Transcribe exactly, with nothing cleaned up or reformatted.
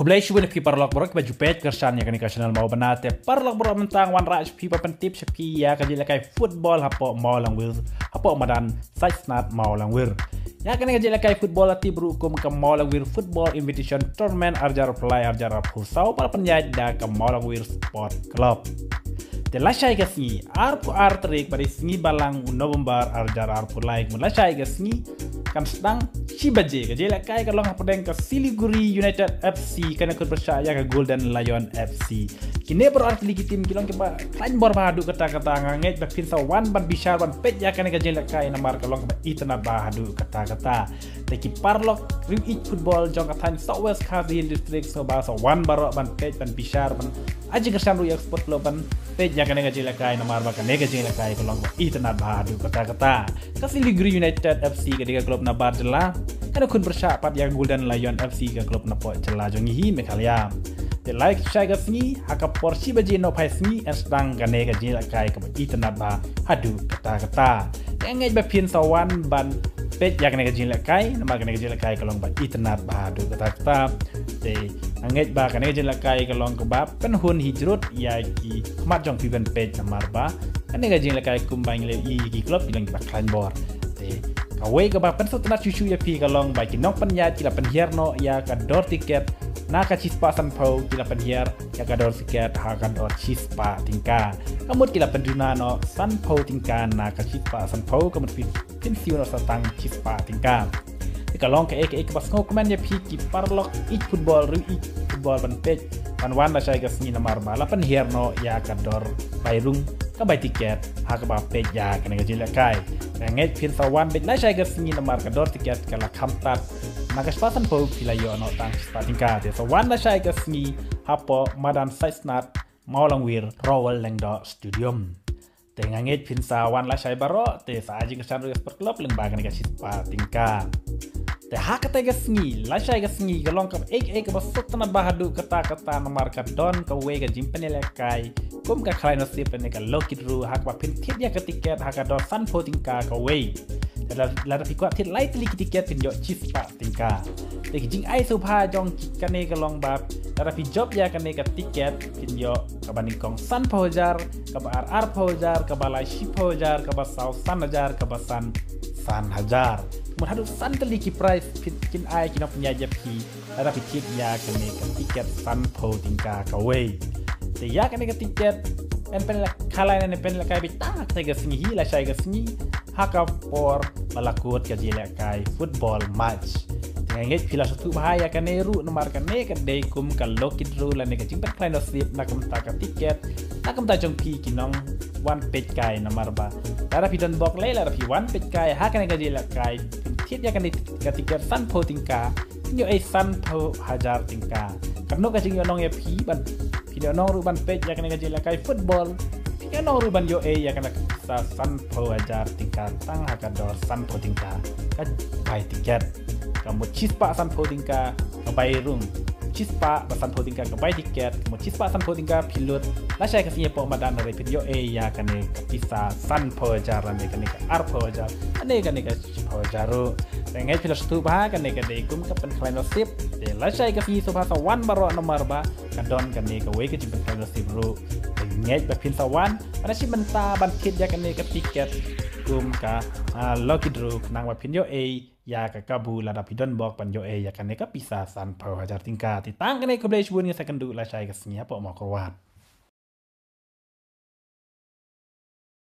Khublei shibun ïa phi paralok baroh kiba ju peit kyrshan ïa kane ka channel Mawbynna. Te paralok baroh mynta nga wanrah sha phi ban pyntip sha phi ïa ka jingïalehkai football hapoh Mawlangwir, hapoh madan Saitnat Mawlangwir. Ïa kane ka jingïalehkai football la tip ruh kum ka Mawlangwir Football Invitation Tournament arhajar arphew lai arhajar arphew saw ba la pynïaid da ka Mawlangwir Sport Club. Te lashai ka sngi arphew ar tarik ba dei sngi Balang u November arhajar arphew lai, kumba lashai ka sngi kan sdang shi baje. Ka jingïalehkai ka long hapdeng ka Siliguri United F C kan ïakhun pyrshah ïa ka Golden Lion F C. Kine baroh ar tylli ki team ki long kiba khlaiñ bor bha haduh katta katta. Nga ngeit ba phin sa wan ban bishar ban peit ïa kane ka jingïalehkai namar ka long kaba itynnad bha haduh katta katta. Te ki paralok riewieid football jong ka thaiñ South West Khasi Hills District sngewbha sa wan baroh ban peit ban bishar ban ai jingkyrshan ruh ïa ka Sport Club ban peit ïa kane ka jingïalehkai namar ba kane ka jingïalehkai ka long ba itynnad bha haduh katta katta. Ka Siliguri United F C ka dei ka club na bar jylla, kan ïakhun pyrshah pat ïa ka Golden Lion F C ka club na poh jylla jong ngi hi Meghalaya. Te lashai ka sngi ha ka por shi baje nohphai sngi yn sdang kane ka jingïalehkai kaba itynnad bha haduh katta katta. Te nga ngeit ba phin sa wan ban peit ïa kane ka jingïalehkai namar kane ka jingïalehkai ka long ba itynnad bha haduh katta katta. Te nga ngeit ba kane ka jingïalehkai ka long kaba pynhun hi jrut ïa ki khmat jong phi ban peit namar ba kane ka jingïalehkai kumba ngi la ïohi ki club ki long kiba khlaiñ bor. Te kawei kaba pynsngewtynnad shuh shuh ïa phi ka long ba ki nongpynïaid ki la pynhiar noh ïa ka dor tiket na ka shispah sanphew, ki la pynhiar ïa ka dor tiket ha ka dor shispah tyngka. Ka mut ki la pynduna noh sanphew tyngka na ka shispah sanphew, ka mut phi, phin siew noh sa tang shispah tyngka. Te ka long kaei kaei kaba sngewkmen ïa phi ki paralok ïeit football, riewieid football ban peit ban wan lashai ka sngi namar ba la pynhiar noh ïa ka dor bai rung ka bai tiket ha kaba peit ïa kane ka jingïalehkai. Nga ngeit phin sa wan beit lashai ka sngi namar ka dor tiket ka la kham tad. Na ka shispah sanphew phi la ïoh noh tang shispah tyngka. Te sa wan lashai ka sngi hapoh madan Saitnat Mawlangwir, Rowell Lyngdoh Stadium. Te nga ngeit phin sa wan lashai baroh, te sa ai jingkyrshan ruh ïa ka Sport Club lyngba kane ka shispah tyngka. Te ha katei ka sngi, lashai ka sngi ka long kaba ek ek kaba sngewtynnad bha haduh katta katta namar ka don kawei ka jingpynïalehkai kum ka khlaiñ nasib lane ka lucky draw ha kaba phin thied ïa ka tiket ha ka dor sanphew tyngka kawei. Te la, lada phi kwah thied lai tylli ki tiket phin ïoh shispah tyngka. Te ki jingai sngewbha jong ki kane ka long ba lada phi jop ïa kane ka tiket phin ïoh kaba nyngkong sanphew hajar, kaba ar arphew hajar, kaba lai shiphew hajar, kaba saw san hajar, kaba san san hajar. Mut haduh san tylli ki prize phin, kin ai ki nongpynïaid ïa phi lada phi thied ïa kane ka tiket sanphew tyngka kawei. Te ïa kane ka tiket yn pynlehkai lane yn pynlehkai beit tang ha katei ka sngi hi, lashai ka sngi ha ka por ba la kut ka jingïalehkai football match. Te nga ngeit phi la sngewthuh bha ïa kane ruh namar kane ka dei kum ka lucky draw lane ka jingpynkhlaiñ nasib na ka bynta ka tiket na ka bynta jong phi ki nongwan peitkai namar ba lada phi don bok lei, lada phi wan peitkai ha kane ka jingïalehkai, phin thied ïa kane ka tiket sanphew tyngka, phin ïoh ei sanphew hajar tyngka. Katno ka jingïohnong ïa phi ban, phin ïohnong ruh ban peit ïa kane ka jingïalehkai football, phin ïohnong ruh ban ïoh ei ïa kane ka pisa sanphew hajar tyngka tang ha ka dor sanphew tyngka ka bai tiket. Ka mut shispah sanphew tyngka ka bai rung, shispah ba sanphew tyngka ka bai tiket, ka mut shispah sanphew tyngka phi lut lashai ka sngi hapoh madan, hynrei phin ïoh ei ïa kane ka pisa sanphew hajar lane kane ka arphew hajar lane kane ka shiphew hajar ruh. Te nga ngeit phi la sngewthuh bha, kane ka dei kum ka pynkhlaiñ nasib. Te lashai ka sngi sngewbha sa wan baroh namar ba ka don kane kawei ka jingpynkhlaiñ nasib ruh. Te nga ngeit ba phin sa wan, ban ïashim bynta ban thied ïa kane ka tiket kum ka, ah, lucky draw khnang ba phin ïoh ei ïa ka kabu lada phi don bok ban ïoh ei ïa kane ka pisa sanphew hajar tyngka. Te tang kane, khublei shibun, ngin sa ïakynduh lashai ka sngi hapoh Mawkyrwat.